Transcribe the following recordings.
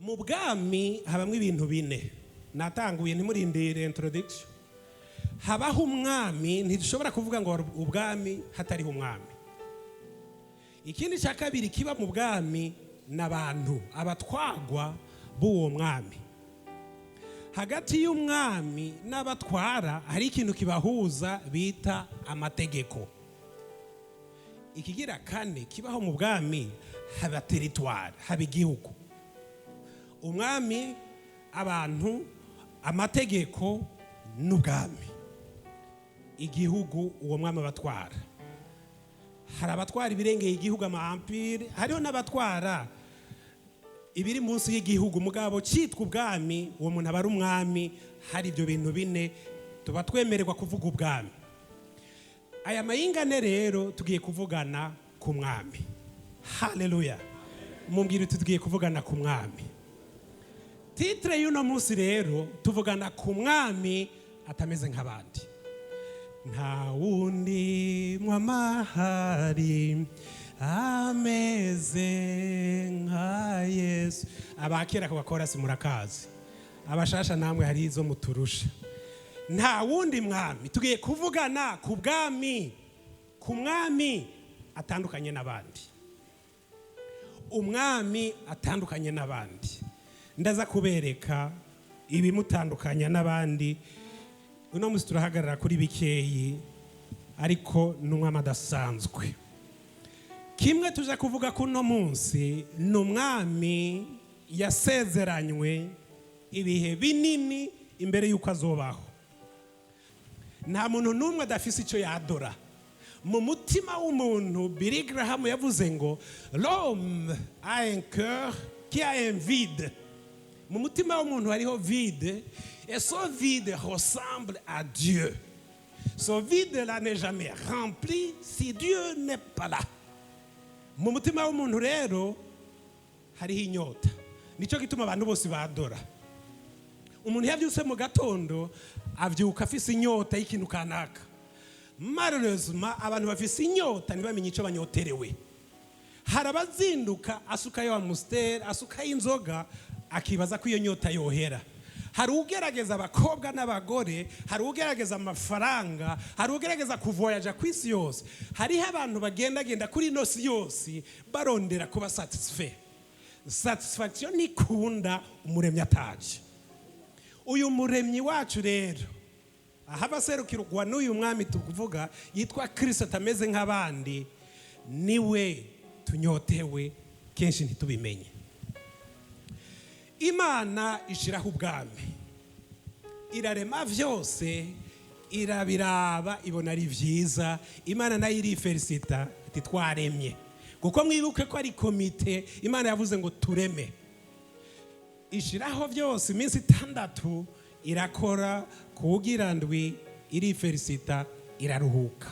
Mu bwami habamwo ibintu bine. Natanguye, ntimurindire introduction. Habaho umwami. Ntidushobora kuvuga ngo hari ubwami hatariho umwami. Ikindi cya kabiri kiba mu bwami n'abantu, abatwagwa b'uwo mwami. Hagati y'umwami n'abatwara hari ikintu kibahuza bita amategeko. Ikigira kane kibaho mu bwami, haba territoire, haba igihugu. Umwami, abantu, amategeko n'ubwami, igihugu uwo mwami abatwara. Hari abatwara ibirengeye igihugu, ama empire, hariho n'abatwara ibiri munsi y'igihugu, mugabo cyitwa ubwami, uwo muntu aba ari umwami. Hari ibyo bintu bine tuba twemererwa kuvuga ubwami. Aya mayingane rero tugiye kuvugana ku mwami. Haleluya! Mumbwira uti: "Tugiye kuvugana ku mwami." Titre y'uno munsi rero, tuvugana ku mwami atameze nk'abandi. Nta wundi mwamahari ameze nka Yesu. Abakera ku bakorasi murakazi, abashasha namwe hari izo muturusha. Nta wundi mwami. Tugiye kuvugana ku bwami, ku mwami atandukanye n'abandi, umwami atandukanye n'abandi. Ndaza kubereka ibimutandukanya n'abandi. Uno munsi turahagarara kuri bikeyi, ariko ni umwami adasanzwe. Kimwe tuja kuvuga ko uno munsi ni umwami yasezeranywe ibihe binini imbere y'uko azobaho. Nta muntu n'umwe adafise icyo yadora mu mutima w'umuntu. Billy Graham yavuze ngo: "L'homme a un cœur qui a un vide." Mu mutima w'umuntu hariho vide, et ce vide ressemble à Dieu. Ce vide là n'est jamais rempli si Dieu n'est pas là. Mu mutima w'umuntu rero hariho inyota. Nicyo gituma abantu bose badora. Umuntu iyo abyutse mu gatondo, abyuka afise inyota y'ikintu kanaka. Malheureusement, abantu bafise inyota ntibamenye icyo banyoterewe. Hari abazinduka asukayo Amstel, asukayo inzoga, akibaza ko iyo nyota yohera. Hari ugerageza abakobwa n'abagore, hari ugerageza amafaranga, hari ugerageza kuvoyaja ku isi yose. Hariho abantu bagendagenda kuri ino si yose barondera kuba satisfait. Satisfaction ntikunda umuremyi ataje. Uyu muremyi wacu rero ahaba aserukirwa n'uyu mwami tuvuga yitwa Kirisito, atameze nk'abandi, niwe tunyotewe, kenshi ntitubimenye. Imana ishyiraho ubwami, irarema byose, irabiraba, ibona ari byiza. Imana nayo irifelicita iti: "Twaremye." Kuko mwibuke ko ari komite. Imana yavuze ngo: "Tureme." Ishyiraho byose iminsi 6 irakora, kugira ndwi irifelicita, iraruhuka.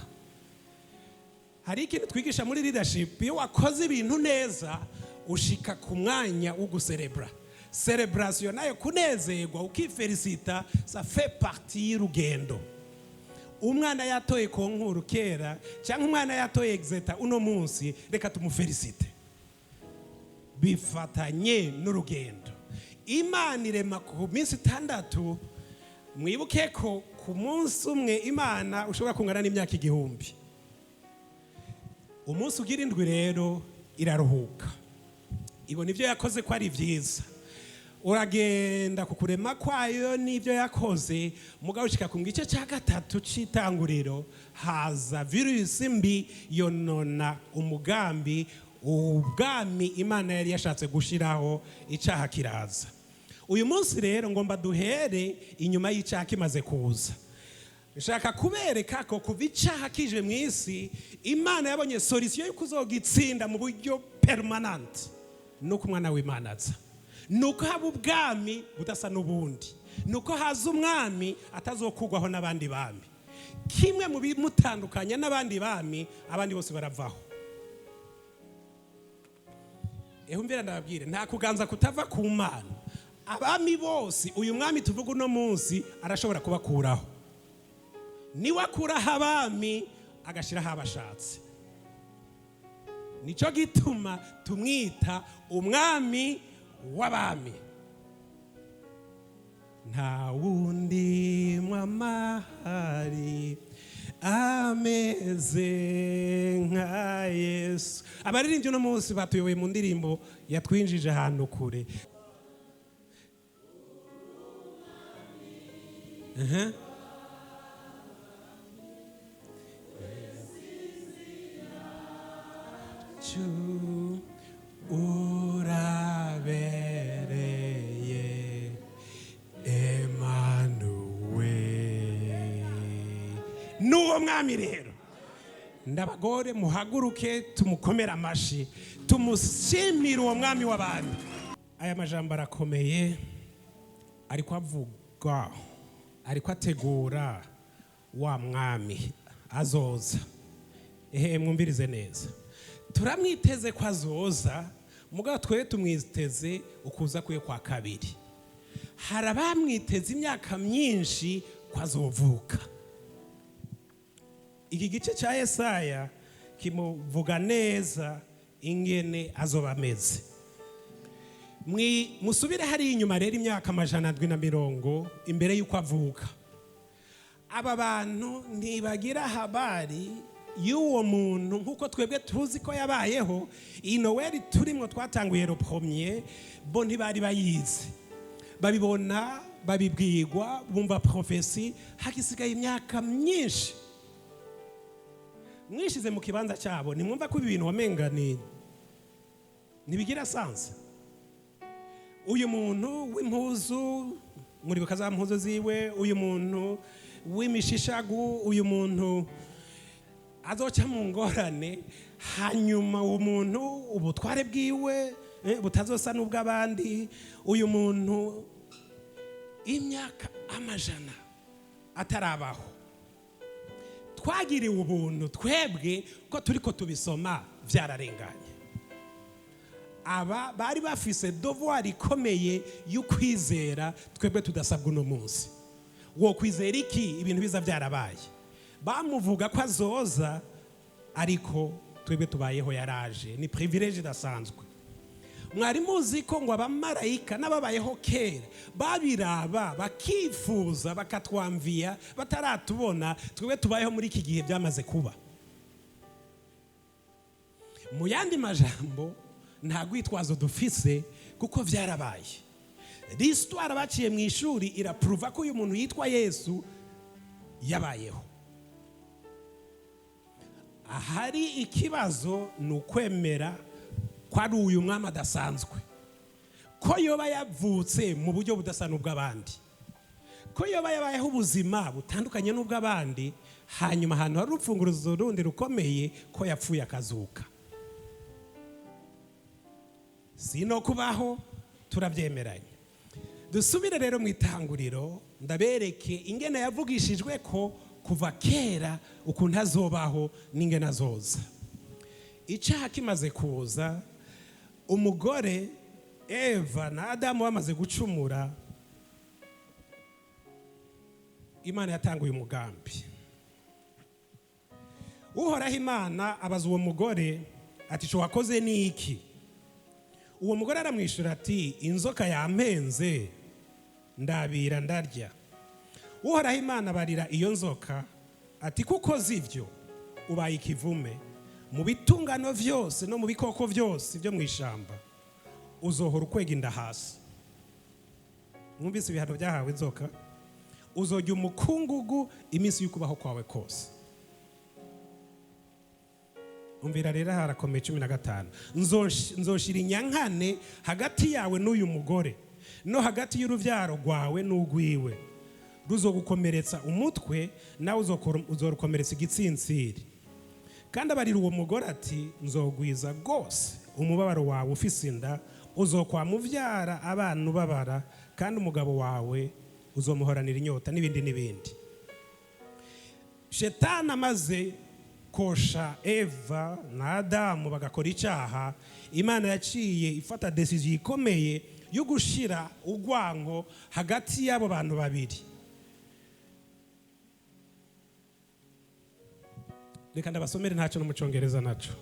Hari ikintu twigisha muri leadership: iyo wakoze ibintu neza, ushika ku mwanya wo guserebura. Celebration nayo, kunezerwa, ukifelicita, ça fait partie y'urugendo. Umwana yatoye concours kera, cyangwa umwana yatoye exétat uno munsi, reka tumufelicite, bifatanye n'urugendo. Imana irema ku minsi 6. Mwibuke ko ku munsi umwe Imana ushobora kungana n'imyaka 1000. Umunsi ugira indwi rero iraruhuka, ibona ibyo yakoze ko ari byiza. Uragenda ku kurema kwayo n'ibyo yakoze, mugabo ushika ku gice cya gatatu c'itanguriro, haza virusi mbi yonona umugambi, ubwami Imana yari yashatse gushiraho. Icaha kiraza. Uyu munsi rero ngomba duhere inyuma y'icyaha kimaze kuza. Nshaka kubereka ko kuva icyaha kije mu isi, Imana yabonye solution yo kuzogitsinda mu buryo permanente nuko umwana w'Imana aza, nuko haba ubwami budasa n'ubundi, nuko haza umwami atazokugwaho n'abandi bami. Kimwe mu bimutandukanya n'abandi bami, abandi bose baravaho. Eho mbere ndababwire, nta kuganza kutava ku Mana. Abami bose, uyu mwami tuvuga uno munsi arashobora kubakuraho. Niwe akuraho abami, agashyiraho abashatse. Nicyo gituma tumwita umwami. w'abami. Nta wundi mwamahari ameze nka Yesu. Abaririmbyi uno munsi batuyoboye mu ndirimbo yatwinjije ahantu kure. Chu urabereye Emmanuel. N'uwo mwami rero, ndabagore muhaguruke tumukomere amashi, tumushimire uwo mwami w'abami. Aya majambo arakomeye, ariko avuga, ariko ategura wa mwami azoza. Ehe, mwumvirize neza, turamwiteze ko azoza, mugabo twe tumwiteze ukuza kwe kwa kabiri. Hari abamwiteze imyaka myinshi ko azovuka. Iki gice cya Yesaya kimuvuga neza ingene azoba ameze. Musubire hariya inyuma rero imyaka 750 imbere y'uko avuka. Aba bantu ntibagira habari y'uwo muntu nk'uko twebwe tuzi ko yabayeho. Iyi Noweli turimwo twatanguye le premier, bo ntibari bayizi. Babibona, babibwirwa, bumva prophétie hakisigaye imyaka myinshi. Mwishize mu kibanza cyabo, nimwumva ko ibi bintu wamenga ni ntibigira sens. Uyu muntu w'impuzu, muribuka za mpuzu ziwe, uyu muntu w'imishishagu, uyu muntu azoca mu ngorane, hanyuma uwo muntu ubutware bwiwe butazosa n'ubw'abandi, uyu muntu imyaka amajana atarabaho. Twagiriwe ubuntu twebwe ko turiko tubisoma vyararenganye. Aba bari bafise devoir ikomeye y'ukwizera twebwe tudasabwa uno munsi. Wo kwizera iki ibintu biza byarabaye? Bamuvuga ko azoza, ariko twebwe tubayeho yaraje. Ni privilège idasanzwe. Mwari muzi ko ngo abamarayika n'ababayeho kera babiraba bakifuza bakatwamviya bataratubona, twebwe tubayeho muri iki gihe byamaze kuba. Mu yandi majambo, nta rwitwazo dufise kuko vyarabaye. L'histoire baciye mu ishuri irapruva ko uyu muntu yitwa Yesu yabayeho. Ahari ikibazo ni ukwemera ko ari uyu mwami adasanzwe, ko yoba yavutse mu buryo budasa n'ubw'abandi, ko yoba yabayeho ubuzima butandukanye n'ubw'abandi, hanyuma ahantu hari urupfunguruzo rundi rukomeye ko yapfuye akazuka. Si no kubaho turabyemeranya. Dusubire rero mu itanguriro, ndabereke ingene yavugishijwe ko kuva kera ukuntu azobaho n'ingene azoza. Icyaha kimaze kuza, umugore Eva na Adamu bamaze gucumura, Imana yatanguye umugambi. Uhoraho Imana abaza uwo mugore ati: "Ico wakoze ni iki?" Uwo mugore aramwishyura ati: "Inzoka yampenze, ndabira ndarya." Uhoraho Imana abarira iyo nzoka ati: "Kuko ivyo ubaye ikivume mu bitungano vyose no mu bikoko vyose byo mu ishamba, uzohora ukwega inda hasi." Mwumvise ibihano byahawe inzoka? "Uzojya umukungugu iminsi y'ukubaho kwawe kose." Umvira rero, harakomeye. 15: "Nzoshira inyankane hagati yawe n'uyu mugore, no hagati y'uruvyaro rwawe n'urwiwe. Ruzogukomeretsa umutwe, nawe uzorukomeretsa igitsintsiri." Kandi abarira uwo mugore ati: "Nzogwiza rwose umubabaro wawe ufise inda, uzokwama uvyara abana ubabara, kandi umugabo wawe uzomuhoranira inyota," n'ibindi n'ibindi. Shetani amaze kosha Eva na Adamu bagakora icyaha, Imana yaciye ifata décision ikomeye yo gushira urwango hagati y'abo bantu babiri. Reka ndabasomere, ntacyo no mu Cyongereza naco.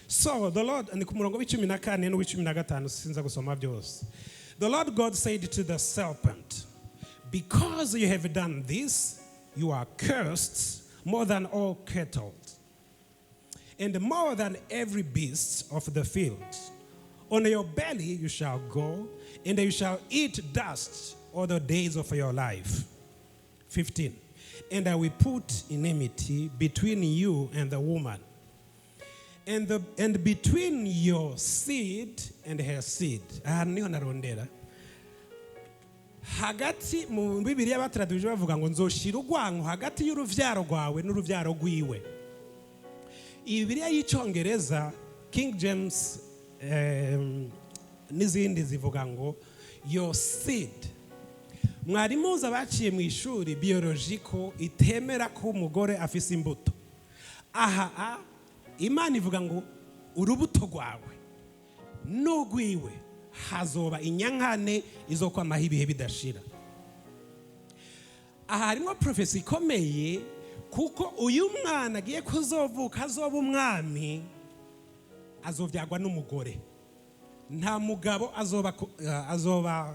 So the Lord, ni ku murongo w'14 n'uw'icumi na gatanu, sinza gusoma byose. The Lord God said to the serpent, "Because you have done this, you are cursed more than all cattle, and more than every beast of the field. On your belly you shall go, and you shall eat dust all the days of your life." 15. "And I will put enmity between you and the woman, and between your seed and her seed." Aha niho narondera. Hagati mu Bibiliya batraduje bavuga ngo nzoshira urwango hagati y'uruvyaro rwawe n'uruvyaro rwiwe. Iyi Bibiliya y'Icyongereza, King James, n'izindi zivuga ngo "your seed". Mwari muzi, abaciye mu ishuri biologie, ko itemera ko umugore afise imbuto. Aha Imana ivuga ngo urubuto rwawe n'urwiwe hazoba inyankane izokwamaho ibihe bidashira. Aha harimo prophétie ikomeye, kuko uyu mwana agiye kuzovuka azoba umwami azobyagwa n'umugore, nta mugabo azoba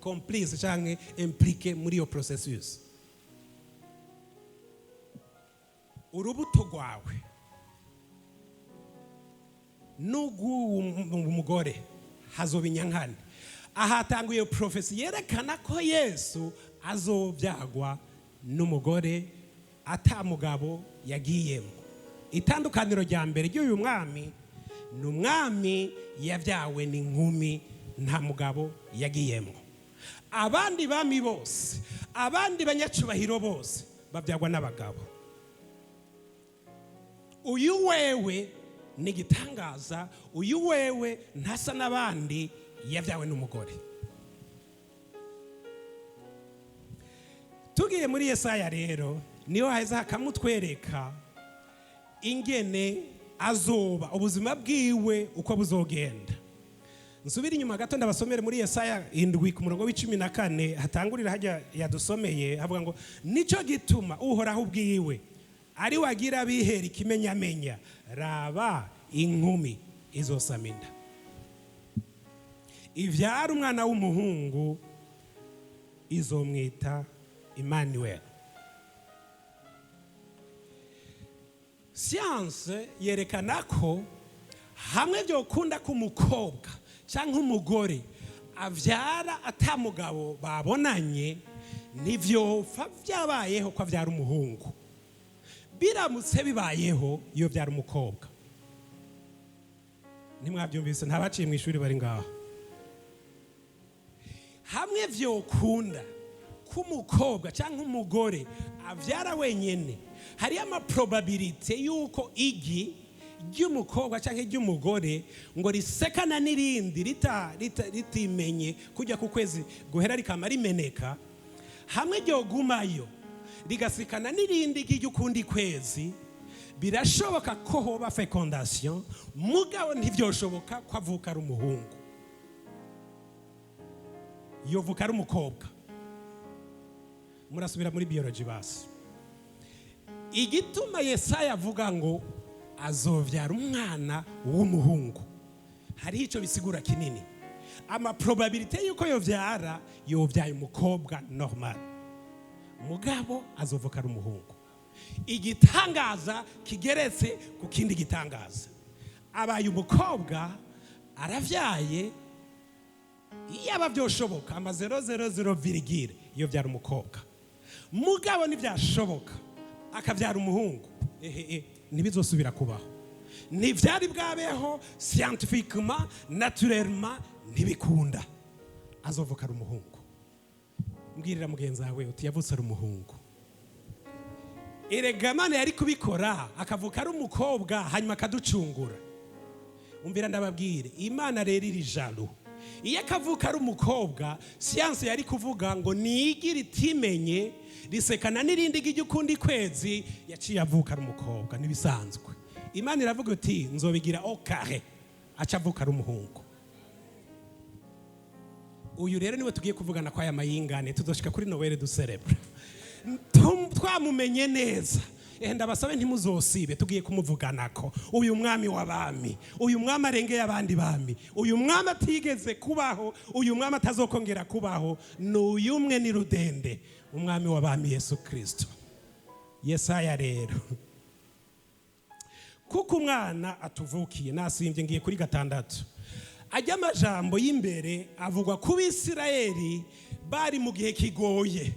complice cyangwa impliqué muri iyo processus. Urubuto rwawe n'urw'uwo mugore hazoba inyankane. Aha hatanguye prophétie yerekana ko Yesu azobyagwa n'umugore, ata mugabo yagiyemo. Itandukaniro rya mbere ry'uyu mwami ni umwami yabyawe n'inkumi, nta mugabo yagiyemo. Abandi bami bose, abandi banyacubahiro bose babyagwa n'abagabo. Uyu wewe ni igitangaza, uyu wewe ntasa n'abandi, yabyawe n'umugore. Tugiye muri Yesaya rero, niho haheze hakamutwereka ingene azoba, ubuzima bwiwe uko buzogenda. Nsubire inyuma gato ndabasomere muri Yesaya 7 ku murongo wa 14, hatangurira hajya yadusomeye, havuga ngo: "Nicyo gituma Uhoraho ubwiwe ari wagira bihera ikimenyamenya: raba, inkumi izosama inda, ivyara umwana w'umuhungu, izomwita Emmanuel." Siyanse yerekana ko hamwe byokunda ko umukobwa cyangwa umugore abyara atamugabo babonanye, ntibyopfa byabayeho ko abyara umuhungu. Biramutse bibayeho, iyo byara umukobwa. Ntimwabyumvise? Ntabaciye mu ishuri bari ngaho. Hamwe byokunda ko umukobwa cyangwa umugore abyara wenyine, hariyo ama probabilités y'uko igi ry'umukobwa cyangwa iry'umugore ngo risekana n'irindi ritimenye kujya ku kwezi guhera rikama rimeneka. Hamwe ryogumayo rigasikana n'irindi ry'ukundi kwezi, birashoboka ko hoba fécondation, mugabo ntibyoshoboka ko avuka ari umuhungu, yovuka ari umukobwa. Murasubira muri biology basi. Igituma Yesaya avuga ngo azovyara umwana w'umuhungu, hariho icyo bisigura kinini. Ama probabilités y'uko yovyara, yovyaye umukobwa normal, mugabo azovuka ari umuhungu. Igitangaza kigeretse ku kindi gitangaza: abaye umukobwa aravyaye. Iyaba byoshoboka ama 000 virgule, iyo byara umukobwa, mugabo ntibyashoboka, akabyara umuhungu. Ehehe, ntibizosubira kubaho, ntibyari bwabeho. Scientifiquement, naturellement, ntibikunda, azovuka ari umuhungu. Mbwirira mugenzi wawe uti: "Yavutse ari umuhungu." Erega Imana yari kubikora akavuka ari umukobwa, hanyuma akaducungura. Umvira ndababwire, Imana rero iri jaloux. Iyo akavuka ari umukobwa, siyanse yari kuvuga ngo nigi ritimenye risekana n'irindi ry'ukundi kwezi, yaciye avuka ari umukobwa n'ibisanzwe. Imana iravuga uti: "Nzobigira au carré", aca avuka ari umuhungu. Uyu rero niwe tugiye kuvugana kwa aya mayingane. Tuzoshika kuri Noël duserebura twamumenye neza. Ehe, ndabasabe ntimuzosibe, tugiye kumuvuganako uyu mwami w'abami, uyu mwami arengeye abandi bami, uyu mwami atigeze kubaho, uyu mwami atazokongera kubaho. Ni uyu umwe, ni rudende, umwami w'abami Yesu Kirisito. Yesaya rero, kuko umwana atuvukiye. Nasimbye, ngiye kuri 6. Ajya amajambo y'imbere avugwa ku Bisirayeli bari mu gihe kigoye,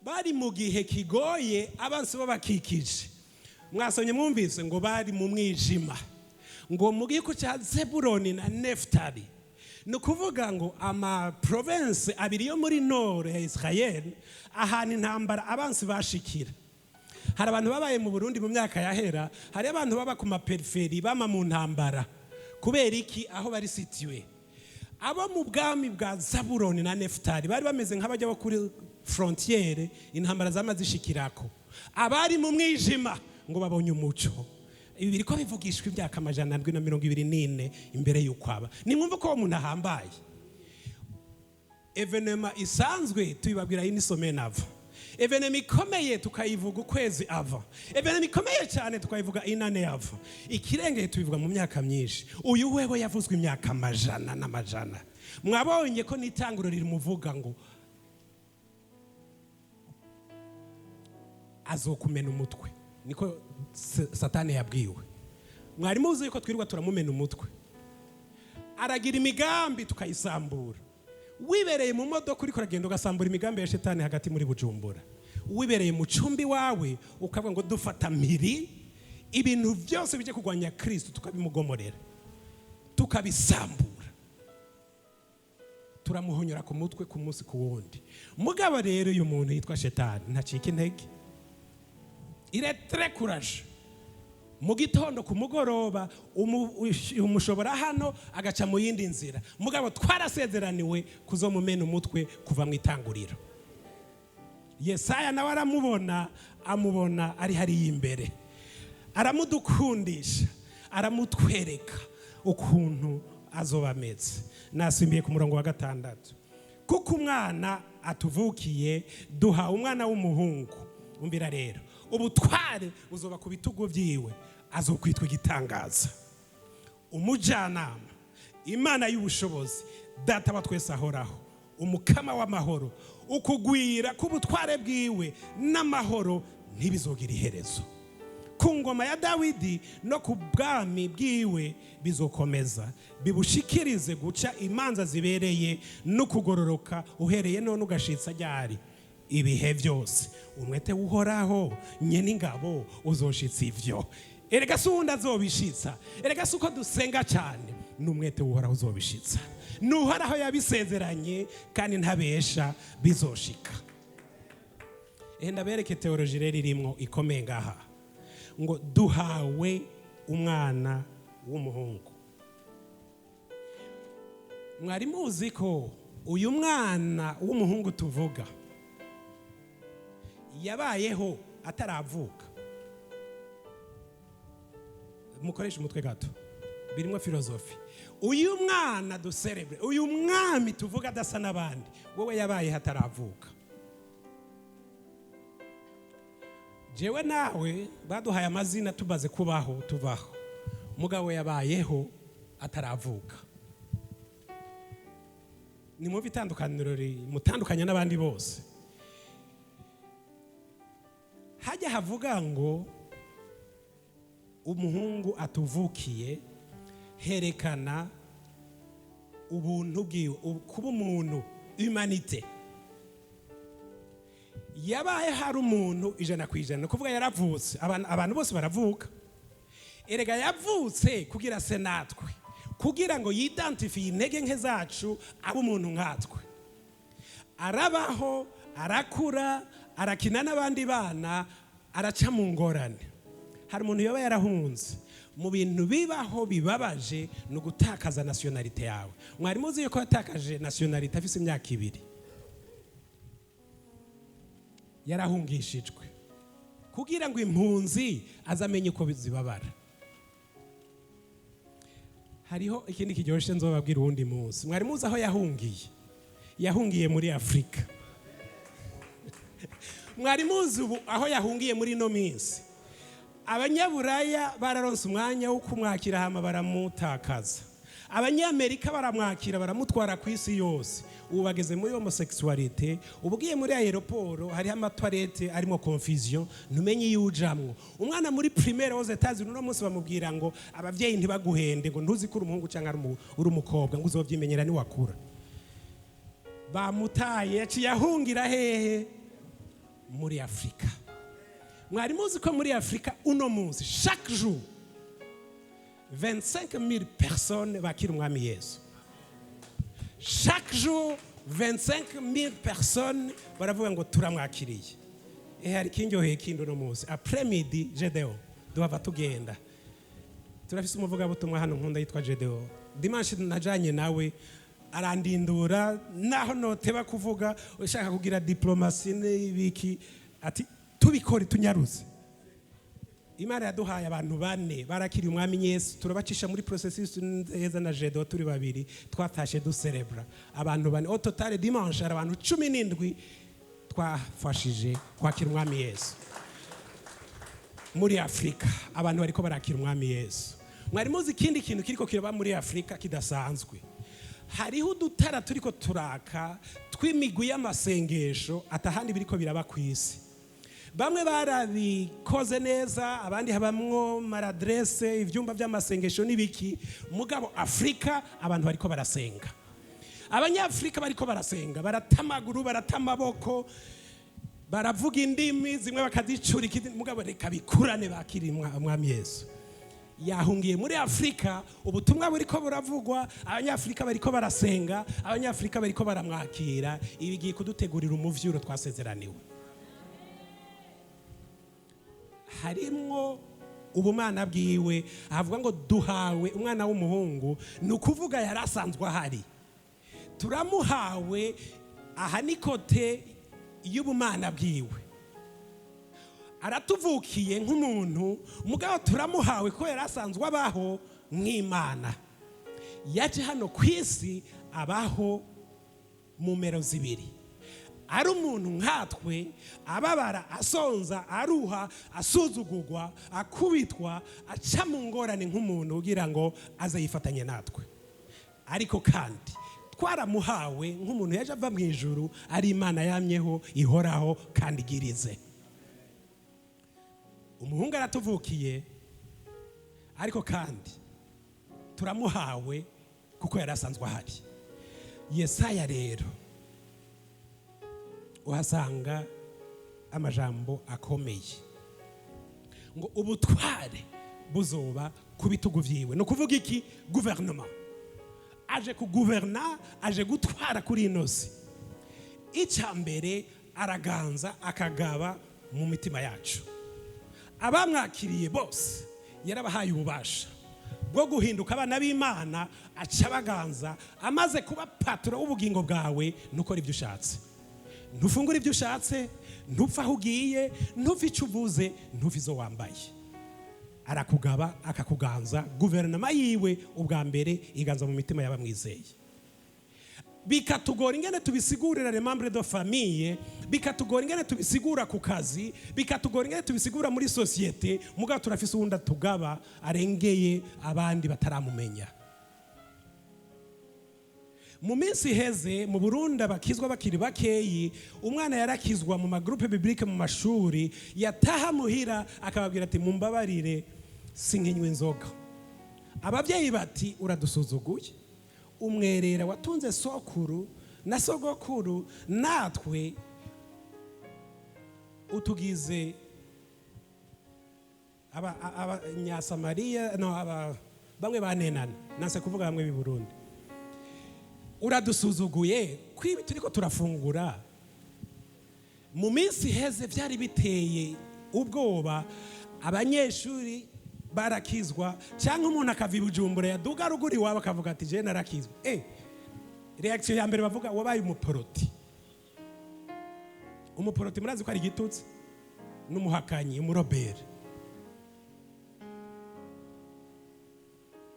bari mu gihe kigoye, abansi babakikije. Mwasomye, mwumvise ngo bari mu mwijima, ngo mu gihugu cya Zebuloni na Nefutali, ni ukuvuga ngo ama provinces abiri yo muri nord ya Israel, ahantu intambara abansi bashikira. Hari abantu babaye mu Burundi mu myaka yahera, hari abantu baba ku ma périphéries, bama mu ntambara. Kubera iki? Aho bari situés, abo mu bwami bwa Zabuloni na Nefutali bari bameze nk'abajya bo kuri frontière, intambara zama zishikirako. Abari mu mwijima ngo babonye umuco. Ibi biriko bivugishwa imyaka 724 imbere y'uko aba. Nimwumva ko uwo muntu ahambaye. Événement isanzwe tuyibabwira une semaine avant, événement ikomeye tukayivuga ukwezi avant, événement ikomeye cyane tukayivuga une année avant, ikirengeye tubivuga mu myaka myinshi. Uyu wewe yavuzwe imyaka amajana n'amajana. Mwabonye ko n'itanguro rimuvuga ngo azokumena umutwe, niko Satani yabwiwe. Mwari muzi yuko twirirwa turamumena umutwe, aragira imigambi tukayisambura. Wibereye mu modoka uriko uragenda, ugasambura imigambi ya shetani hagati muri Bujumbura. Wibereye mu cumbi wawe, ukavuga ngo dufata mpiri ibintu byose bijye kurwanya Kristo, tukabimugomorera, tukabisambura, turamuhonyora ku mutwe ku munsi ku wundi. Mugabo rero uyu muntu yitwa shetani ntacika intege, il est très courageux. Mu gitondo, ku mugoroba, umushobora hano agaca mu yindi nzira. Mugabo twarasezeraniwe kuzomumena umutwe kuva mu itanguriro. Yesaya nawe aramubona, amubona ari hariya imbere, aramudukundisha, aramutwereka ukuntu azoba ameze. Nasimbiye ku murongo wa 6. Kuko umwana atuvukiye, duha umwana w'umuhungu. Umvira rero, ubutware buzoba ku bitugu byiwe, azokwitwa igitangaza, umujyanama, Imana y'ubushobozi, Data wa twese ahoraho, umukama w'amahoro. Ukugwira k'ubutware bwiwe n'amahoro ntibizogira iherezo. Ku ngoma ya Dawidi no ku bwami bwiwe bizokomeza bibushikirize guca imanza zibereye no kugororoka, uhereye none ugashitsa ryari? Ibihe byose. Umwete w'Uhoraho nyene ingabo uzoshitsa ivyo. Erega si uwundi azobishitsa, erega si uko dusenga cyane, ni umwete w'Uhoraho uzobishitsa. Ni Uhoraho yabisezeranye kandi ntabesha, bizoshika. Ehe, ndabereke théologie rero irimwo ikomeye ngaha, ngo duhawe umwana w'umuhungu. Mwari muzi ko uyu mwana w'umuhungu tuvuga yabayeho ataravuka? Mukoresha umutwe gato, birimo philosophie. Uyu mwana duserebure, uyu mwami tuvuga adasa n'abandi, wowe yabayeho ataravuka. Jewe nawe baduhaye amazina tumaze kubaho, tubaho. Mugabo yabayeho ataravuka. Ni mubi itandukaniro rimutandukanya n'abandi bose. Hajya havuga ngo umuhungu atuvukiye, herekana ubuntu bwiwe, kuba umuntu, humanité. Yabaye hari umuntu 100%, ni ukuvuga yaravutse. Abantu bose baravuka. Erega yavutse kugira se natwe, kugira ngo yidantifiye intege nke zacu, abe umuntu nkatwe. Arabaho, arakura, arakina n'abandi bana, araca mu ngorane. Hari umuntu yaba yarahunze. Mu bintu bibaho bibabaje ni ugutakaza nationalité yawe. Mwari muzi yuko yatakaje nationalité afise imyaka 2? Yarahungishijwe kugira ngo impunzi azamenye uko zibabara. Hariho ikindi kiryoshye nzobabwira uwundi munsi. Mwari muzi aho yahungiye? Yahungiye muri Afurika. Mwari muzi ubu aho yahungiye muri ino minsi? Abanyaburaya bararonse umwanya wo kumwakira, hama baramutakaza. Abanyamerika baramwakira, baramutwara ku isi yose. Ubu bageze muri homosexualité. Ubu ugiye muri aéroport, hariho ama toilettes arimo confusion, ntumenye iyo ujamwo. Umwana muri primaire aux États-Unis uno munsi bamubwira ngo abavyeyi ntibaguhende, ngo ntuzi ko uri umuhungu cyangwa uri umukobwa, ngo uzovyimenyera niwakura. Bamutaye, yaciye ahungira hehe? Muri Afurika. Mwari muzi ko muri Afurika uno munsi, chaque jour, 25 000 personnes bakira Umwami Yesu? Chaque jour, 25 000 personnes baravuga ngo turamwakiriye. Hari ikindyoheye kindi: uno munsi après midi, Gedeo, duhava tugenda. Turafise umuvugabutumwa hano nkunda yitwa Gedeo. Dimanche najanye nawe, arandindura naho noteba kuvuga, ushaka kugira diplomatie n'ibiki, ati tubikore tunyaruze. Imana yaduhaye abantu bane barakiriye Umwami Yesu, turabacisha muri processus neza na Jedo, turi babiri twatashe duserebra abantu bane. Au total, dimanche hari abantu 17 twafashije kwakira Umwami Yesu. Muri Afurika abantu bariko barakira Umwami Yesu. Mwari muzi ikindi kintu kiriko kiraba muri Afurika kidasanzwe? Hariho udutara turiko turaka tw'imigwi y'amasengesho, atahandi biriko biraba ku isi. Bamwe barabikoze neza, abandi habamwo maladresse, ivyumba by'amasengesho n'ibiki. Mugabo Afurika abantu bariko barasenga, Abanyafurika bariko barasenga, barata amaguru, barata amaboko, baravuga indimi zimwe bakazicurika izindi, mugabo reka bikurane bakiri Umwami Yesu. Yahungiye muri Afurika, ubutumwa buriko buravugwa, Abanyafurika bariko barasenga, Abanyafurika bariko baramwakira. Ibi bigiye kudutegurira umuvyuro twasezeraniwe. Harimwo ubumana bwiwe. Avuga ngo duhawe umwana w'umuhungu, ni ukuvuga yari asanzwe ahari, turamuhawe. Aha ni côté y'ubumana bwiwe, aratuvukiye nk'umuntu, mugabo turamuhawe ko yari asanzwe abaho nk'Imana. Yaje hano ku isi abaho mu mero zibiri, ari umuntu nkatwe, ababara, asonza, aruha, asuzugurwa, akubitwa, aca mu ngorane nk'umuntu, kugira ngo aze yifatanye natwe. Ariko kandi twaramuhawe nk'umuntu yaje ava mu ijuru, ari Imana yamyeho, ihoraho kandi igirize. Umuhungu aratuvukiye, ariko kandi turamuhawe kuko yari asanzwe ahari. Yesaya rero uhasanga amajambo akomeye ngo ubutware buzoba ku bitugu vyiwe. Ni ukuvuga iki? Guverinoma. Aje kuguverna, aje gutwara kuri ino si. Icya mbere, araganza, akagaba mu mitima yacu. Abamwakiriye bose yarabahaye ububasha bwo guhinduka abana b'Imana, aca baganza. Amaze kuba patron w'ubugingo bwawe, ntukora ibyo ushatse, ntufungure ibyo ushatse, ntupfa aho ugiye, ntuve icyo uvuze, ntuve izo wambaye. Arakugaba, akakuganza. Guverinoma yiwe ubwa mbere iganza mu mitima y'abamwizeye. Bikatugora ingene tubisigurira les membres de famille, bikatugora ingene tubisigura ku kazi, bikatugora ingene tubisigura muri société. Mugabo turafise uwundi atugaba, arengeye abandi bataramumenya. Mu minsi iheze mu Burundi abakizwa bakiri bakeyi. Umwana yarakizwa mu ma groupes bibliques, mu mashuri, yataha muhira akababwira ati mumbabarire, sinkinywa inzoga. Ababyeyi bati uradusuzuguye, umwerera watunze sokuru na sogokuru, natwe utugize Abanyasamariya, no aba bamwe banenana, nanse kuvuga bamwe b'i Burundi. Uradusuzuguye kwibi turiko turafungura. Mu minsi iheze byari biteye ubwoba. Abanyeshuri barakizwa, cyangwa umuntu akava i Bujumbura, yaduga ruguru iwabo akavuga ati je narakizwa. Réaction ya mbere bavuga, wabaye umuporoti. Umuporoti murazi ko ari igitutsi, n'umuhakanyi, umurobere.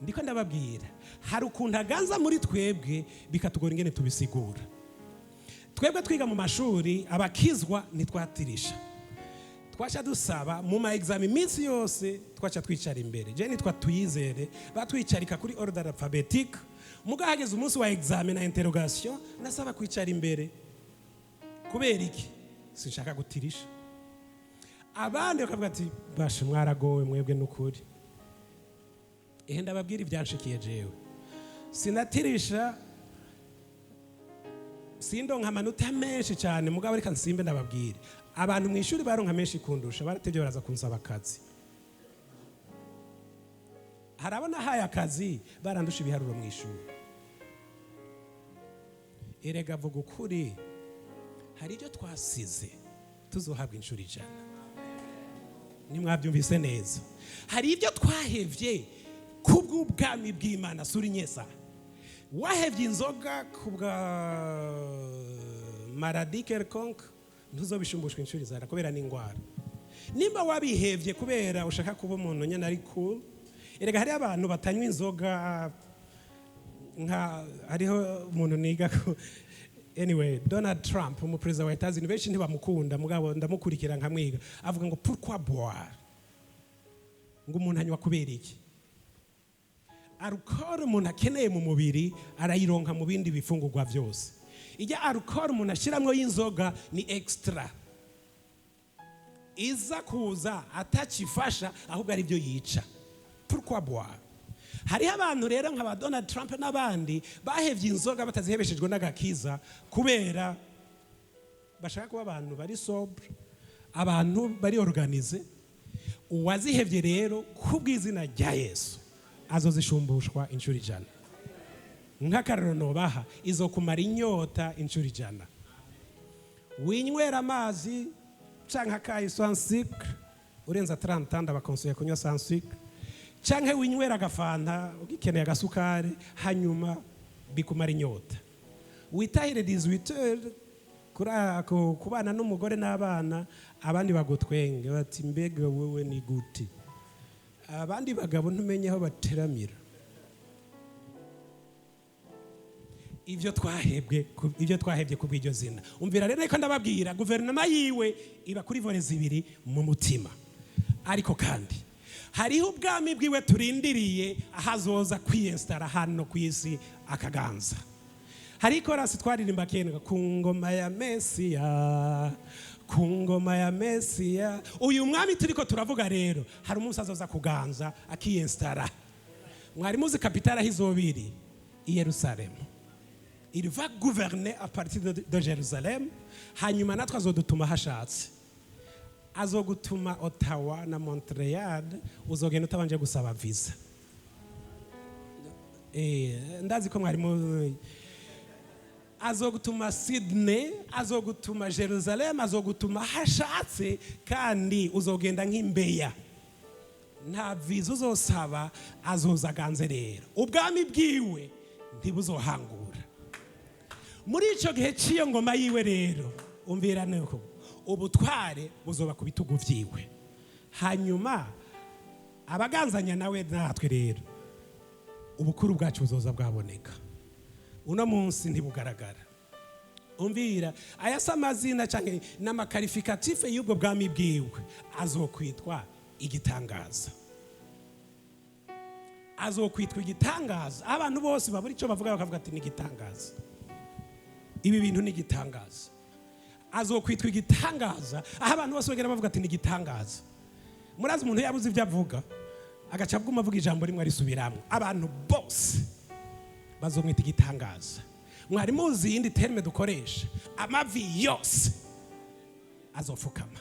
Ndiko ndababwira, hari ukuntu aganza muri twebwe, bikatugora ingene tubisigura. Twebwe twiga mu mashuri, abakizwa ntitwatirisha. Twaca dusaba mu ma examen iminsi yose, twaca twicara imbere. Je nitwa Tuyizere, batwicarika kuri ordre alphabétique. Muga hageze umunsi wa examen na interrogation, nasaba kwicara imbere. Kubera iki? Sinshaka gutirisha. Abandi bakavuga ati: "Bashe, mwaragowe mwebwe n'ukuri." Ehe, ndababwira ibyanshikiye. Jewe sinatirisha, sindonka amanota menshi cyane. Mugabo reka nsimbe ndababwire, abantu mu ishuri baronka menshi kundusha baratevye baraza kunsaba akazi. Harabona haye akazi barandusha ibiharuro mu ishuri. Erega vuga ukuri, hari ibyo twasize tuzohabwa inshuro 100. Nimwabyumvise neza, hari ibyo twahevye kubw'ubwami bw'Imana. Suri nyesa wahevye inzoga kubwa maladie quelconque, ntuzobishumbushwa inshuro 100 kubera n'indwara. Nimba wabihevye kubera ushaka kuba umuntu nyene ari cool, erega hariho abantu batanywa inzoga. Nka hariho umuntu niga ko, anyway, Donald Trump, umuperezida wa Etats-Unis, benshi ntibamukunda, mugabo ndamukurikira nkamwiga. Avuga ngo: "Pourquoi boire?" Ngo umuntu anywa kubera iki? Alcool umuntu akeneye mu mubiri arayironka mu bindi bifungurwa byose. Ijya alcool umuntu ashyiramo y'inzoga ni extra, iza kuza atakifasha, ahubwo ari byo yica. Pourquoi boire? Hariho abantu rero nka ba Donald Trump n'abandi bahevye inzoga batazihebeshejwe n'agakiza, kubera bashaka kuba abantu bari sobre, abantu bari organisés. Uwazihevye rero kubw'izina rya Yesu azozishumbushwa inshuro 100. Nk'akarero nobaha, izo kumara inyota inshuro 100. Winywera amazi canke akayi sans sucre, urenza 30 ndabakonseya kunywa sans sucre, canke winywera agafanta ugikeneye agasukari, hanyuma bikumara inyota. Witahire 18 heures kubana n'umugore n'abana, abandi bagutwenge bati: "Mbega wewe ni gute?" Abandi bagabo ntumenye aho bateramira. Ibyo twahebwe kubw'iryo zina. Umvira rero, reka ndababwira, guverinoma yiwe iba kuri volets zibiri mu mutima. Ariko kandi hariho ubwami bwiwe turindiriye, aho azoza kwiyesitara hano ku isi akaganza. Hari ikorasi twaririmba kenga: "Ku ngoma ya Mesiya, ku ngoma ya Mesiya." Uyu mwami turiko turavuga rero, hari umunsi azoza kuganza, akiyesitara. Mwari muzi capitale aho izoba iri? I Yerusalemu. Il va gouverner à partir de Jérusalem. Hanyuma natwe azodutuma hashatse. Azogutuma Ottawa na Montreal, uzogenda utabanje gusaba visa. Ndazi ko mwarimu azogutuma Sydney, azogutuma Jerusalem, azogutuma hashatse, kandi uzogenda nk'imbeya, nta viza uzosaba. Azoza aganze rero, ubwami bwiwe ntibuzohangura. Muri icyo gihe cy'iyo ngoma yiwe rero, umvira nuko ubutware buzoba ku bitugu byiwe. Hanyuma abaganzanya nawe natwe rero, ubukuru bwacu buzoza bwaboneka. Uno munsi ntibugaragara. Umvira, aya si amazina cyangwa n'ama qualificatifs y'ubwo bwami bwiwe. Azokwitwa igitangaza, azokwitwa igitangaza. Abantu bose babura icyo bavuga, bakavuga ati: "Ni igitangaza, ibi bintu ni igitangaza." Azokwitwa igitangaza, aho abantu bose bagenda bavuga ati: "Ni igitangaza." Murazi umuntu yabuze ibyo avuga, agaca aguma avuga ijambo rimwe arisubiramo. Abantu bose bazomwita igitangaza. Mwari muzi iyindi terme dukoresha? Amavi yose azopfukama.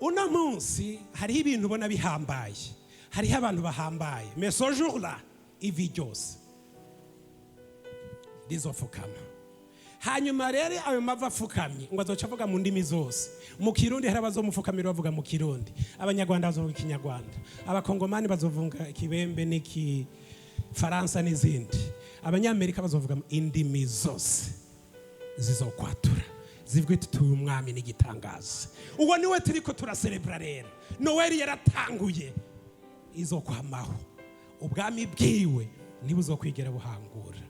Uno munsi hariho ibintu ubona bihambaye, hariho abantu bahambaye, mais ce jour-là ivi ryose rizopfukama. Hanyuma rero ayo mavi apfukamye, ngo azoca avuga mu ndimi zose. Mu Kirundi hari abazomupfukamira bavuga mu Kirundi, Abanyarwanda bazovuga Ikinyarwanda, Abakongomani bazovuga Ikibembe n'Ikifaransa n'izindi, Abanyamerika bazovuga indimi zose, zizokwatura zivuga iti: "Tuye umwami n'igitangaza." Uwo niwe turiko turaserebura. Rero Noweli yaratanguye, izokwamaho. Ubwami bwiwe ntibuzokwigera buhangura.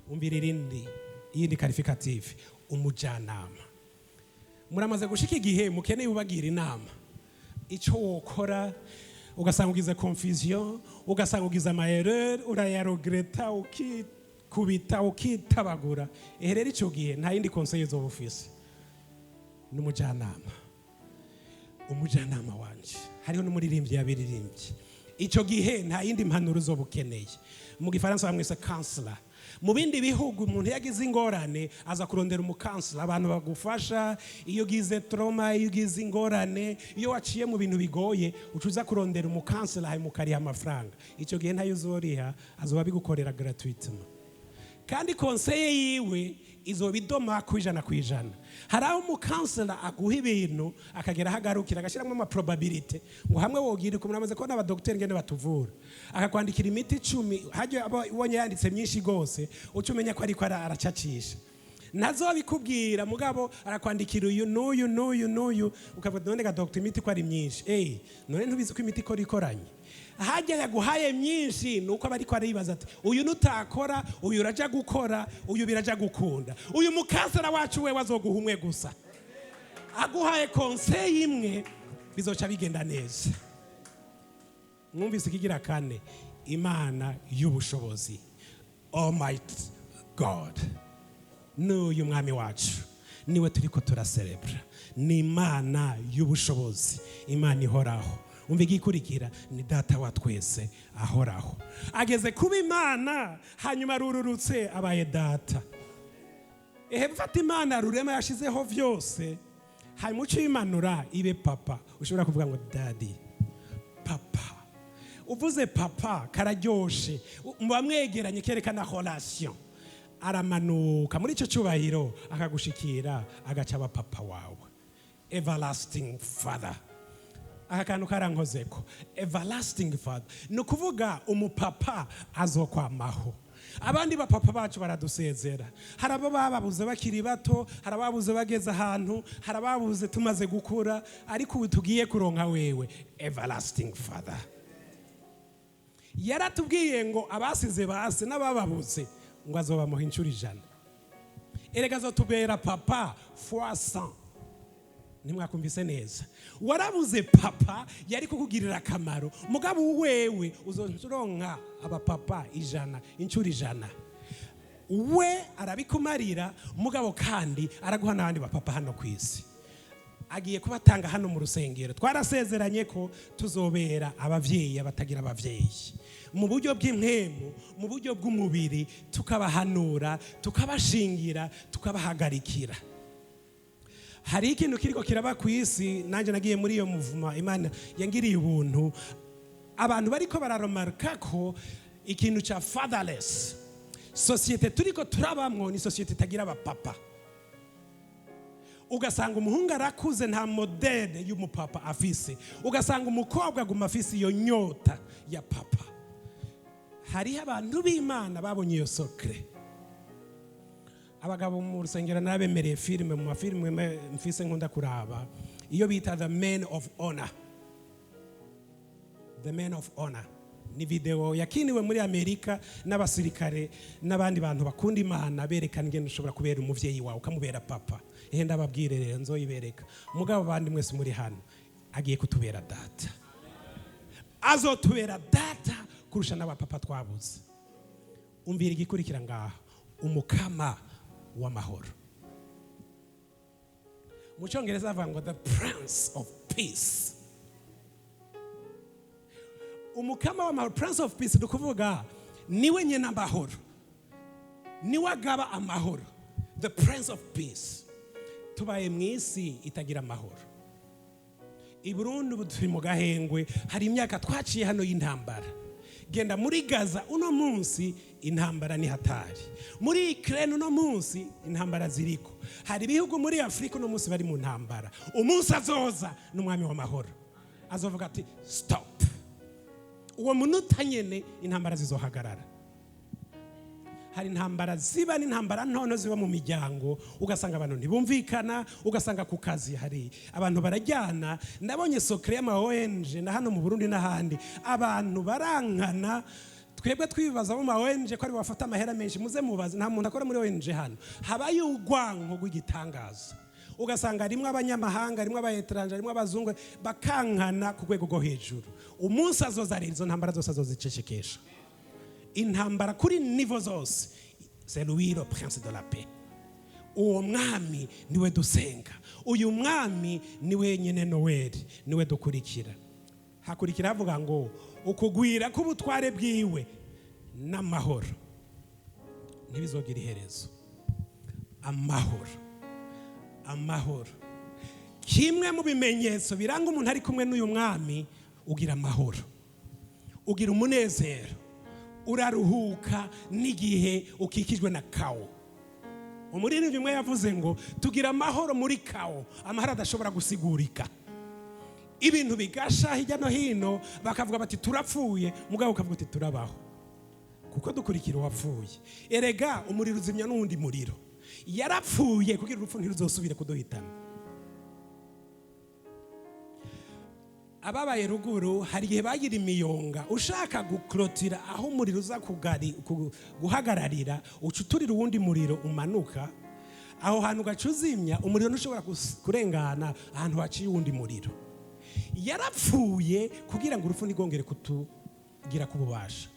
Umvira irindi, iyindi qualificatif: umujyanama. Muramaze gushika igihe mukeneye ubagira inama icyo wokora, ugasanga ugize confusion, ugasanga ugize ama erreur, urayaregretta, ukikubita, ukitabagura. Ehe, rero icyo gihe nta yindi conseil uzoba ufise, n'umujyanama. Umujyanama wanje, hariho n'umuririmbyi yabiririmbye. Icyo gihe nta yindi mpanuro uzoba ukeneye. Mu Gifaransa bamwise counselor. Mu bindi bihugu, umuntu iyo agize ingorane aza kurondera umu counselor, abantu bagufasha. Iyo ugize trauma, iyo ugize ingorane, iyo waciye mu bintu bigoye, uca uza kurondera umu counselor, hanyuma ukariha amafaranga. Icyo gihe ntayo uzoriha, azoba abigukorera gratuitement, kandi conseil yiwe izoba idoma ku 100%. Hari aho umu counselor aguha ibintu akagera aho agarukira, agashyiramo ama probabilité, ngo hamwe wogira uko. Muramaze kubona abadogiteri ngene batuvura, akakwandikira imiti 10, hajya aba ubonye yanditse myinshi rwose, uca umenya ko ariko aracacisha. Ntazobikubwira, mugabo arakwandikira uyu n'uyu n'uyu n'uyu, ukavuga: "None ga dogiteri, imiti ko ari myinshi?" "Eh, none ntubizi ko imiti ikora ikoranye?" Hajya yaguhaye myinshi ni uko aba ariko aribaza ati: "Uyu nutakora, uyu uraja gukora, uyu biraja gukunda." Uyu mu counselor wacu we azoguha umwe gusa. Aguhaye conseil imwe, bizoca bigenda neza. Mwumvise ikigira kane, Imana y'ubushobozi, Almighty God. N'uyu mwami wacu niwe turiko turaserebura, ni Imana y'ubushobozi, Imana ihoraho. Umva igikurikira, ni Data wa twese ahoraho. Ageze kuba Imana, hanyuma arururutse abaye Data. Ehe, mfata Imana rurema yashizeho byose, hanyuma uce uyimanura ibe papa. Ushobora kuvuga ngo "Daddy", papa. Uvuze papa kararyoshe, muba mwegeranye, kerekana relation. Aramanuka muri icyo cyubahiro, akagushikira, agaca aba papa wawe, everlasting father. Aka kantu karankozeko. Everlasting father ni ukuvuga umupapa azokwamaho. Abandi bapapa bacu baradusezera. Hari abo bababuze bakiri bato, hari ababuze bageze ahantu, hari ababuze tumaze gukura, ariko ubu tugiye kuronka wewe everlasting father. Yaratubwiye ngo abasize base n'abababuze, ngo azobamuha inshuro 100. Erega azotubera papa fois 100. Ntimwakumvise neza. Warabuze papa yari kukugirira akamaro, mugabo wewe uzoronka abapapa 100, inshuro 100. We arabikumarira, mugabo kandi araguha n'abandi bapapa hano ku isi. Agiye kubatanga hano mu rusengero. Twarasezeranye ko tuzobera ababyeyi abatagira ababyeyi mu buryo bw'impemu, mu buryo bw'umubiri, tukabahanura, tukabashingira, tukabahagarikira. Hari ikintu kiriko kiraba ku isi, nanjye nagiye muri iyo mouvement. Imana yangiriye ubuntu. Abantu bariko bararemarka ko ikintu cya fatherless société turiko turabamwo ni société itagira abapapa. Ugasanga umuhungu arakuze, nta modèle y'umupapa afise. Ugasanga umukobwa aguma afise iyo nyota ya papa. Hariho abantu b'Imana babonye iyo secret. Abagabo mu rusengero, nabemereye filime. Mu mafilime mfise nkunda kuraba iyo bita The Man of Honor. The Man of Honor ni video yakiniwe muri Amerika n'abasirikare n'abandi bantu bakunda Imana, berekana ingene ushobora kubera umuvyeyi wawe, ukamubera papa. Ehe, ndababwire rero, nzoyibereka. Mugabo abandi mwese muri hano, agiye kutubera data, azotubera data kurusha n'abapapa twabuze. Umvira igikurikira ngaha, Umukama w'amahoro. Mu Cyongereza bavuga ngo "The Prince of Peace". Umukama w'amahoro, Prince of Peace, ni ukuvuga niwe nyine amahoro, niwe agaba amahoro, the Prince of Peace. Tubaye mu isi itagira amahoro. I Burundi ubu turi mu gahengwe. Hari imyaka twaciye hano y'intambara. Genda muri Gaza uno munsi, intambara ni hatari. Muri Ukraine uno munsi intambara ziriko. Hari ibihugu muri Afurika uno munsi bari mu ntambara. Umunsi azoza n'umwami w'amahoro, azovuga ati "Stop". Uwo munota nyene intambara zizohagarara. Hari intambara ziba n'intambara ntono ziba mu miryango, ugasanga abantu ntibumvikana, ugasanga ku kazi hari abantu barajyana. Ndabonye secret y'ama ONG na hano mu Burundi n'ahandi, abantu barankana. Twebwe twibaza mu ma ONG ko ari bafata amahera menshi. Muze mubaze, nta muntu akora muri ONG hano. Habayo urwanko rw'igitangaza. Ugasanga rimwe abanyamahanga, rimwe aba étrangers, rimwe abazungu, bakankana ku rwego rwo hejuru. Umunsi azoza rero, izo ntambara zose azozicecekesha. Intambara kuri niveau zose, c'est lui le prince de la paix. Uwo mwami niwe dusenga, uyu mwami niwe nyine Noweli, niwe dukurikira. Hakurikira havuga ngo ukugwira k'ubutware bwiwe n'amahoro ntibizogira iherezo. Amahoro, amahoro. Kimwe mu bimenyetso biranga umuntu ari kumwe n'uyu mwami, ugira amahoro, ugira umunezero, uraruhuka n'igihe ukikijwe na chaos. Umuririmbyi umwe yavuze ngo tugira amahoro muri chaos, amahoro adashobora gusigurika. Ibintu bigasha hirya no hino, bakavuga bati turapfuye, mugabo ukavuga uti turabaho kuko dukurikira uwapfuye. Erega umuriro uzimya n'uwundi muriro. Yarapfuye kugira urupfu ntiruzosubire kuduhitana. Ababaye ruguru hari igihe bagira imiyonga, ushaka guklotira aho umuriro uza guhagararira, uca uturira uwundi muriro umanuka aho hantu, ugaca uzimya umuriro, ntushobora kurengana ahantu haciye uwundi muriro. Yarapfuye kugira ngo urupfu ntigongere kutugira kububasha.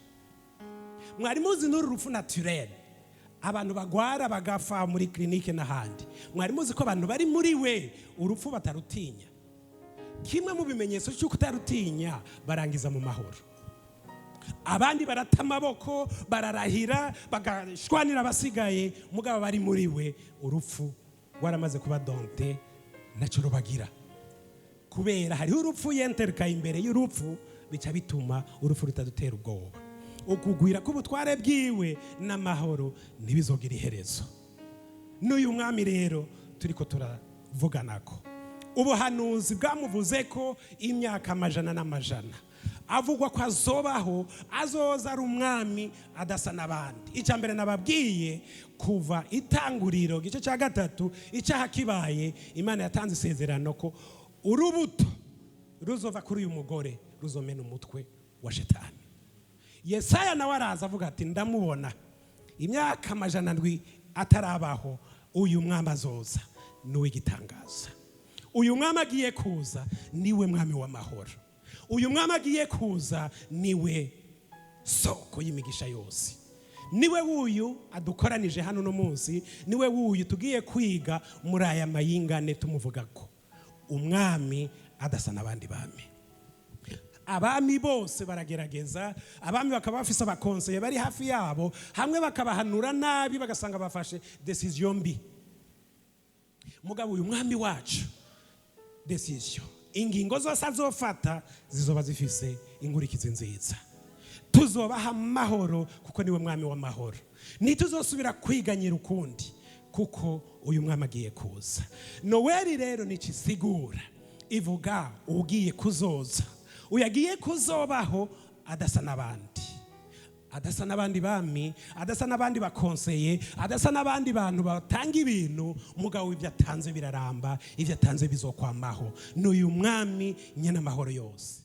Mwari muzi n'uru rupfu naturel, abantu bagwara bagafa muri clinique n'ahandi, mwari muzi ko abantu bari muri we urupfu batarutinya? Kimwe mu bimenyetso cy'uko utarutinya, barangiza mu mahoro. Abandi barata amaboko, bararahira, bagashwanira abasigaye, mugabo bari muri we urupfu rwaramaze kuba dompté, ntacyo rubagira, kubera hariho urupfu yentereka imbere y'urupfu, bica bituma urupfu rutadutera ubwoba. Ukugwira k'ubutware bwiwe n'amahoro ntibizogira iherezo. N'uyu mwami rero turiko turavuganako, ubuhanuzi bwamuvuze ko imyaka amajana n'amajana, avugwa ko azobaho, azoza ari umwami adasa n'abandi. Icya mbere nababwiye, kuva itanguriro gice cya 3, icyaha kibaye, Imana yatanze isezerano ko urubuto ruzova kuri uyu mugore ruzomena umutwe wa Shetani. Yesaya nawe araza avuga ati ndamubona imyaka 700 atarabaho. Uyu mwami azoza ni uw'igitangaza. Uyu mwami agiye kuza niwe mwami w'amahoro. Uyu mwami agiye kuza niwe soko y'imigisha yose. Niwe wuyu adukoranije hano uno munsi, niwe wuyu tugiye kwiga muri aya mayingane, tumuvuga ko umwami adasa n'abandi bami. Abami bose baragerageza, abami bakaba bafise aba conseillers bari hafi yabo, hamwe bakabahanura nabi, bagasanga bafashe décision mbi. Mugabo uyu mwami wacu, décision, ingingo zose azofata zizoba zifise inkurikizi nziza. Tuzobaha amahoro kuko niwe mwami w'amahoro. Ntituzosubira kwiganyira ukundi kuko uyu mwami agiye kuza. Noweli rero nikisigura, ivuga ugiye kuzoza, uyu agiye kuzobaho adasa n'abandi, adasa n'abandi bami, adasa n'abandi ba conseillers, adasa n'abandi bantu batanga ibintu. Mugabo ibyo atanze biraramba, ibyo atanze bizokwamaho. N'uyu mwami nyine amahoro yose.